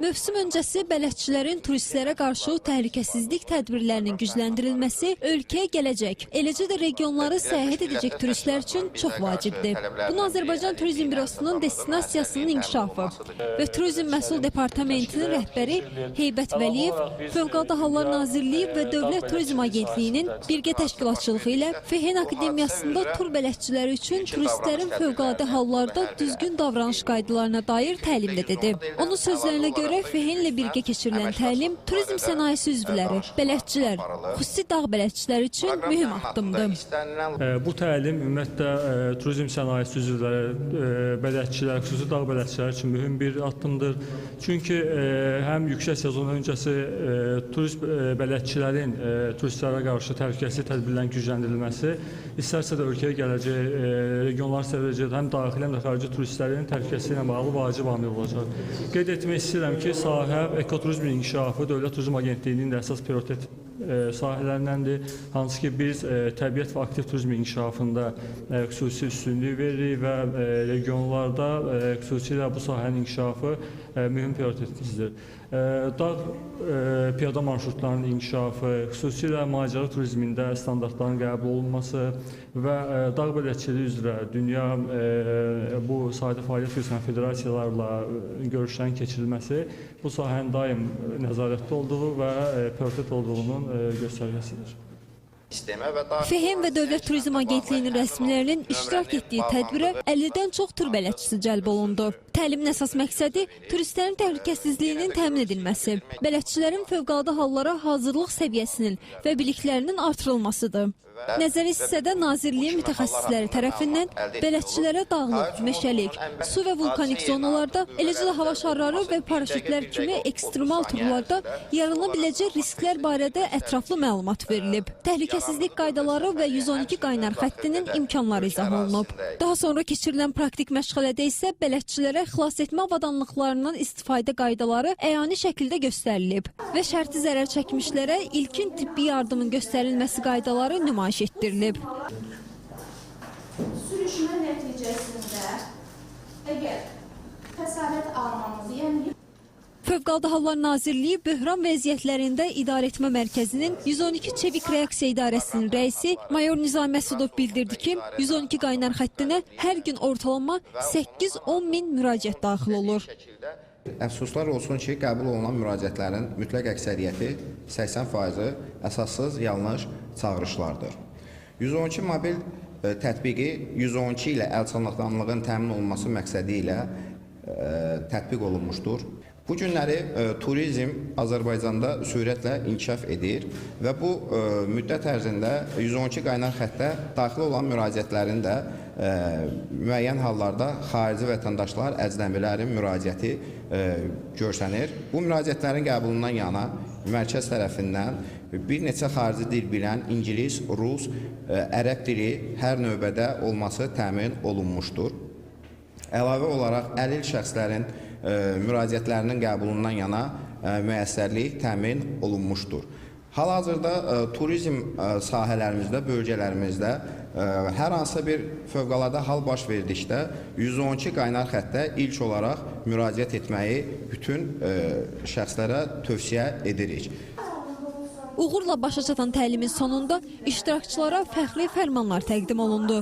Mövsüm öncəsi bələdçilərin turistlərə qarşı təhlükəsizlik tədbirlərinin gücləndirilməsi ölkəyə gələcək, eləcə də regionları səyahət edəcək turistlər üçün çox vacibdir. Bunu Azərbaycan Turizm Bürosunun destinasiyasının inkişafı və Turizm Məhsul Departamentinin rəhbəri Heybət Vəliyev, Fövqəladə Hallar Nazirliyi və Dövlət Turizm Agentliyinin birgə təşkilatçılığı ilə FHN Akademiyasında tur bələdçiləri üçün turistlərin fövqəladə hallarda düzgün davranış qaydalarına dair təlim dedi. Onun sözlərinə görə FHN ilə birgə keçirilən təlim turizm sənayesi üzvləri, bələdçilər, xüsusi dağ bələdçiləri üçün mühüm addımdır. Bu təlim ümumiyyətlə turizm sənayesi üzvləri, bələdçilər, xüsusi dağ bələdçiləri üçün mühüm bir addımdır. Çünki həm yüksək sezon öncəsi turist bələdçilərin turistlərə qarşı təhlükəsizlik tədbirlərinin gücləndirilməsi, istərsə də ölkəyə gələcək, regionlar səviyyəcək həm daxili, həm də xarici turistlərin təhlükəsizliyi ilə bağlı vacib amil olacaq. Qeyd etmək istəyirəm ki, sahə ekoturizmin inkişafı Dövlət Turizm Agentliyinin də əsas prioritet sahələrindəndir. Hansı ki, biz təbiət və aktiv turizmin inkişafında xüsusi üstünlük veririk və regionlarda xüsusilə bu sahənin inkişafı mühüm prioritetimizdir. Dağ piyada marşrutlarının inkişafı, xüsusilə macəra turizmində standartların qəbul olunması və dağ bələdçiliyi üzrə dünya bu sahədə fəaliyyət göstərən federasiyalarla görüşlərin keçirilməsi bu sahənin daim nəzarətdə olduğu və prioritet olduğunun göstərgəsidir. FHN və Dövlət Turizm Agentliyinin rəsmilərinin iştirak etdiyi tədbirə 50-dən çox tur bələdçisi cəlb olundu. Təlimin əsas məqsədi turistlərin təhlükəsizliyinin təmin edilməsi, bələdçilərin fövqəladə hallara hazırlıq səviyyəsinin və biliklərinin artırılmasıdır. Nəzəri hissədə Nazirliyin mütəxəssisləri tərəfindən bələdçilərə dağlıq, meşəlik, su və vulkanik zonalarda, eləcə də hava şarları və paraşütlər kimi ekstremal turlarda yarana biləcək risklər barədə ətraflı məlumat verilib. Təhlükəsizlik qaydaları və 112 qaynar xəttinin imkanları izah olunub. Daha sonra keçirilən praktik məşğələdə isə bələdçilərə xilasetmə avadanlıqlarından istifadə qaydaları əyani şəkildə göstərilib və şərti zərər çəkmişlərə ilkin tibbi yardımın göstərilməsi qaydaları nümayiş etdirilib. Sürüşmə nəticəsində əgər xəsarət almamız, yəni Fövqəladə Hallar Nazirliyi Böhran Vəziyyətlərində İdarəetmə Mərkəzinin 112 Çevik Reaksiya İdarəsinin rəisi mayor Nizami Məsudov bildirdi ki, 112 qaynar xəttinə hər gün ortalama 8-10 min müraciət daxil olur. Əfsuslar olsun ki, qəbul olunan müraciətlərin mütləq əksəriyyəti 80% əsassız yanlış çağırışlardır. 112 mobil tətbiqi 112 ilə əlçatanlığın təmin olunması məqsədi ilə tətbiq olunmuşdur. Bu günləri turizm Azərbaycanda sürətlə inkişaf edir və bu müddət ərzində 112 qaynar xəttə daxil olan müraciətlərin də müəyyən hallarda xarici vətəndaşlar, əcnəbilərin müraciəti görsənir. Bu müraciətlərin qəbulundan yana mərkəz tərəfindən bir neçə xarici dil bilən ingilis, rus, ərəb dili hər növbədə olması təmin olunmuşdur. Əlavə olaraq əlil şəxslərin müraciətlərinin qəbulundan yana müəssərlik təmin olunmuşdur. Hal-hazırda turizm sahələrimizdə, bölgələrimizdə hər hansısa bir fövqəladə hal baş verdikdə 112 qaynar xəttə ilk olaraq müraciət etməyi bütün şəxslərə tövsiyə edirik. Uğurla başa çatan təlimin sonunda iştirakçılara fəxri fərmanlar təqdim olundu.